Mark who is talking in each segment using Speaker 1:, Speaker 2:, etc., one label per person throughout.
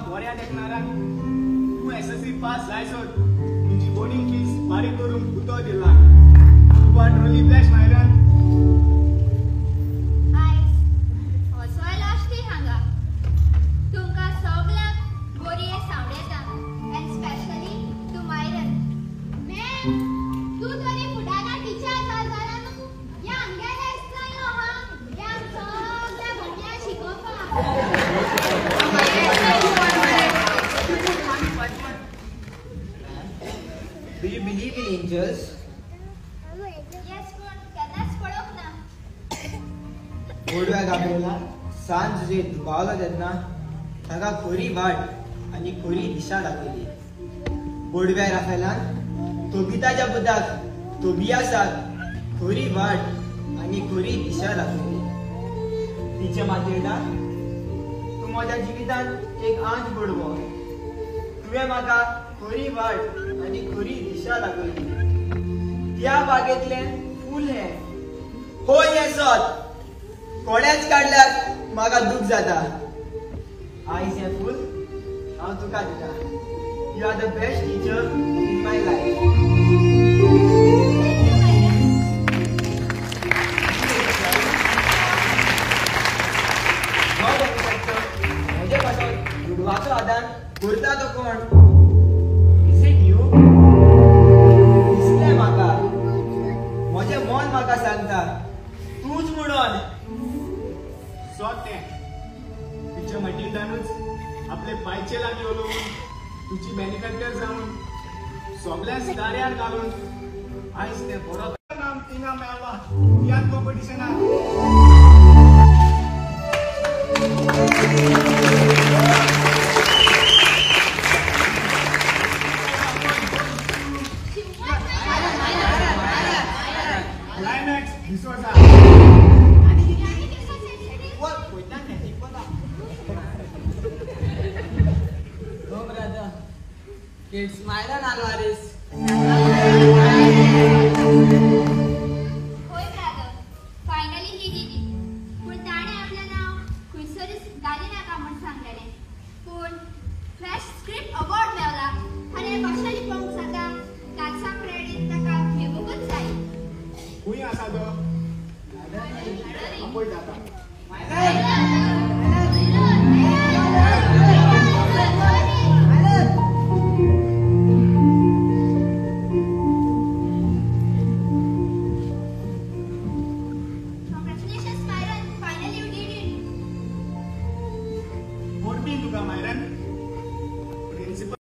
Speaker 1: बऱ्या देखणारान तूं SSC pass जायसर तुजी बोर्डिंग फीस फारीक करूंक उतो दिला. You are truly blessed Myron.
Speaker 2: आयज होसोय लाश्टी हांगा तुमकां सगल्यांक बोरये सांवळेता एंड स्पेशली तूं मायरन. मॅम तूं तरी फुडारा टिचर जाल न्हू, या आमगेल्या इस्कुलान यो हा, या सगळ्या भुरग्यांक शिकोवपाक.
Speaker 3: Do you believe in angels?
Speaker 2: Yes, पूण केन्नाच पळोवंक ना.
Speaker 3: बोडव्या गाब्रिएलान सांज जुजे दुबावलो तेन्ना ताका खरी वाट आनी खरी दिशा दाखयली. बोडव्या राफेलान तोबिताच्या पुताक तोबियासाक खरी वाट आनी खरी दिशा दाखयली. तिचे मातिल्डा, तूं म्हज्या जिवितांत एक आंज बोडवो. तुवें म्हाका खरी वाट आनी खरी दिशा दाखयली. त्या बागेंतलें फूल हें, होय हें सत, कोणेंच काडल्यार म्हाका दूख जाता. आयज हें फूल हांव तुका दिता. You are the best teacher in my life.
Speaker 2: Thank you Myron.
Speaker 3: म्हजे पासत दुडवाचो आदार करता तो कोण? Is it you? दिसलें म्हाका, म्हजें मन म्हाका सांगता तूंच म्हणून.
Speaker 1: सो तें टिचर मटिल्डानूच आपले पायचे लागीं उलोवन तुजी बेनिफॅक्टर जावन सगळ्या दाऱ्यार घालून आयज तें बरो नाम इनाम मेळ्ळा ह्या कॉम्पिटिशनाक. Climax D'Souza.
Speaker 4: No brother, it's Myron Alvares.
Speaker 2: होय brother, finally he did it. पूण ताणें आपलें नांव खंयसरूच घाली नाका म्हूण सांगलेलें. पूण फ्रेश स्क्रिप्ट अवॉर्ड मेवला आनी कशें लिपोवंक जाता ताचा क्रेडीट ताका मेळूंकच जाय.
Speaker 1: खंय आसा तो? आपय जाता.
Speaker 2: Congratulations, Myron. Finally you did it.
Speaker 1: मोडपी तुका मायरन. Principal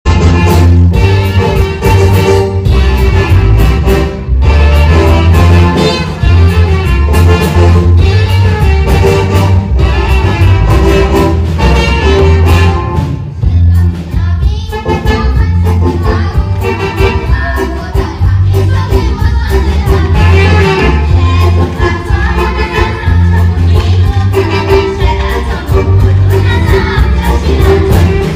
Speaker 2: Thank you.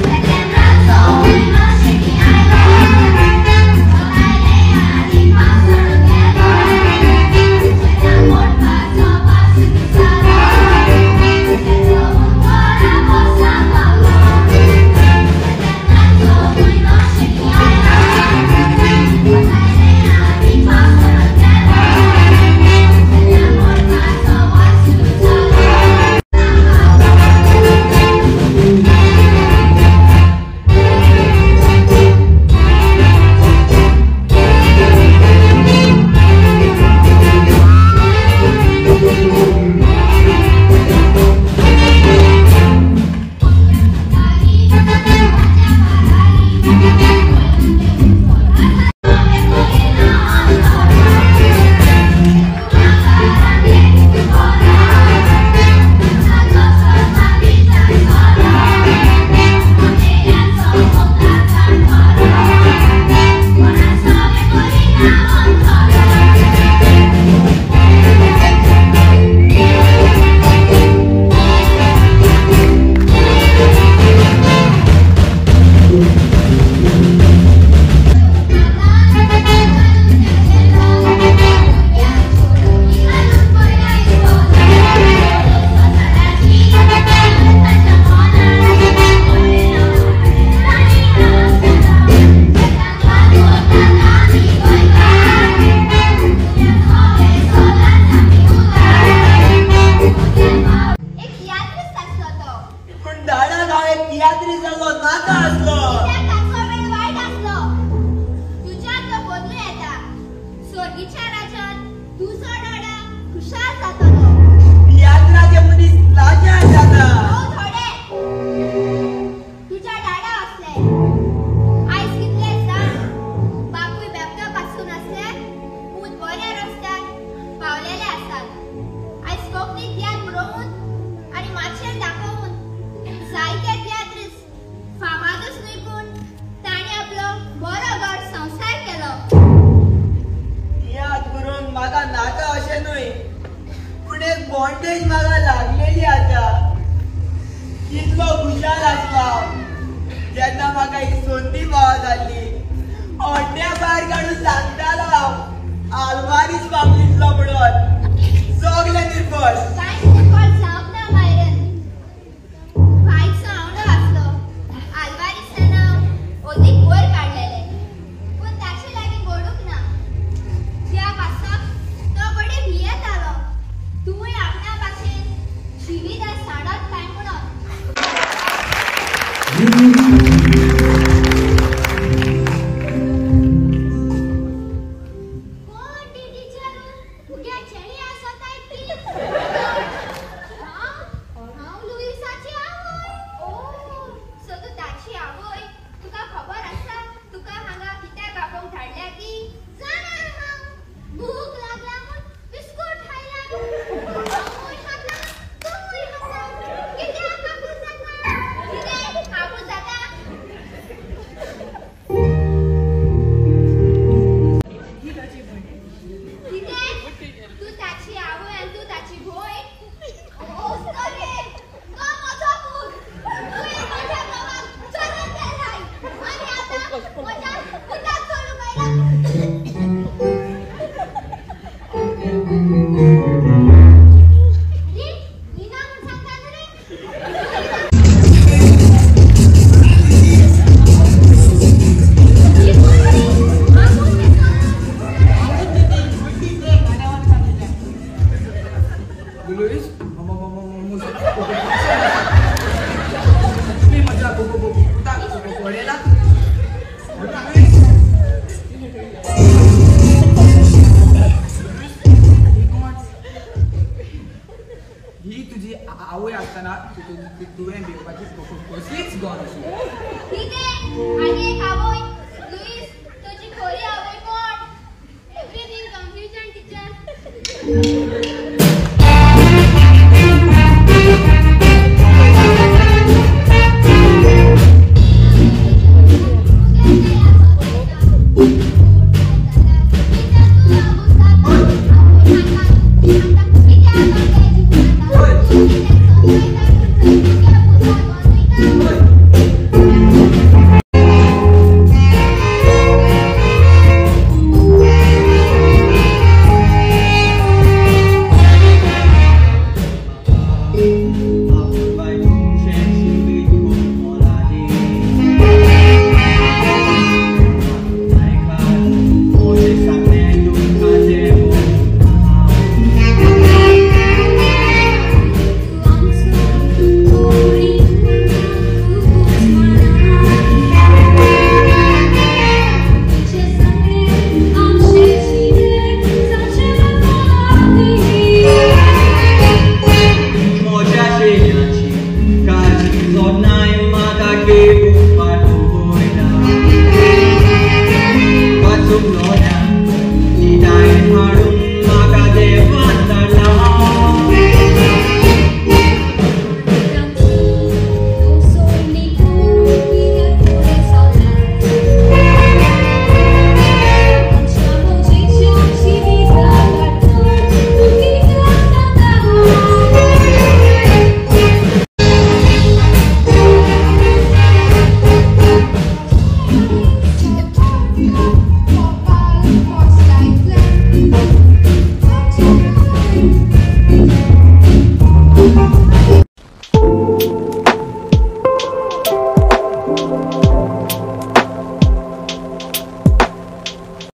Speaker 3: तियात्री जालो नाका आसलो.
Speaker 2: ताचो वेळ वायट आसलो. तुज्यात तो बदलू येता. स्वर्गीच्या राज्यांत तुजो डाडा खुशाल जातलो.
Speaker 3: तियात्राचे मनीस लाजार जाता.
Speaker 2: थोडे तुज्या डाडा आसले. आयज कितले जाण बापूय बेबदो पासून आसल्यार पूत बऱ्या रस्त्यार पावलेले आसात. आयज कोंकणी तियात्र बरोवन आनी माचयेर दाखोवन जायते तियात्रीस फामादूच न्हय पूण तांणी आपलो बरो घट संवसार केलो.
Speaker 3: तियात्र बरोवन म्हाका नाका अशें न्हय, पूण एक बॉन्डेज म्हाका लागलेली आसा. कितलो खुशाल आसलो जेन्ना म्हाका ही संदी फावो जाल्ली. होड्ड्या भायर काडून सांगतालो हांव आल्वारीस बाबतींतलो म्हणून. सगळे निर्फळ.
Speaker 2: कांयच निर्फळ जावंक ना मायरन. भायचो आवडो आसलो. आल्वारीसान हांव अदीक वयर काडलेले, पूण ताचे लागीं घडूंक ना. त्या पासत तो बडे भियेतालो तूंय आपणा भाशेन जिवीत सांडत काय म्हणून. कोण ती टिचर तुगे चेडी आसताय ती? हांव लुईसाची आवय. ओ, सो तूं ताची आवय. तुका खबर आसा तुका हांगा कित्याक आपोवंक धाडल्या ती? जाणा हांव. भूक लागला म्हूण बिस्कूट खायला. हांवूय खाता तूंय खाता. कित्याक काबूज जाता? कितें काबूज जाता? कितें तूं ताची आवय आनी तूं ताची भयण? रे, तो म्हजो पूत. तुवें म्हज्या घोवाक चोरून केलाय आनी आतां म्हज्या पुताक चोरूंक आयला. रे, नीना म्हूण सांगता न्हू रे? ही कोण रे? आपूण तेका.
Speaker 4: लुईस, तुम्ही म्हज्या पुताक पळयला? ही तुजी आवय आसतना तुवें भिवपाची कसलीच गरज ना.
Speaker 2: कितें? आनी एक आवय? लुईस, तुजी खरी आवय कोण? Everything confusion teacher.
Speaker 5: Thank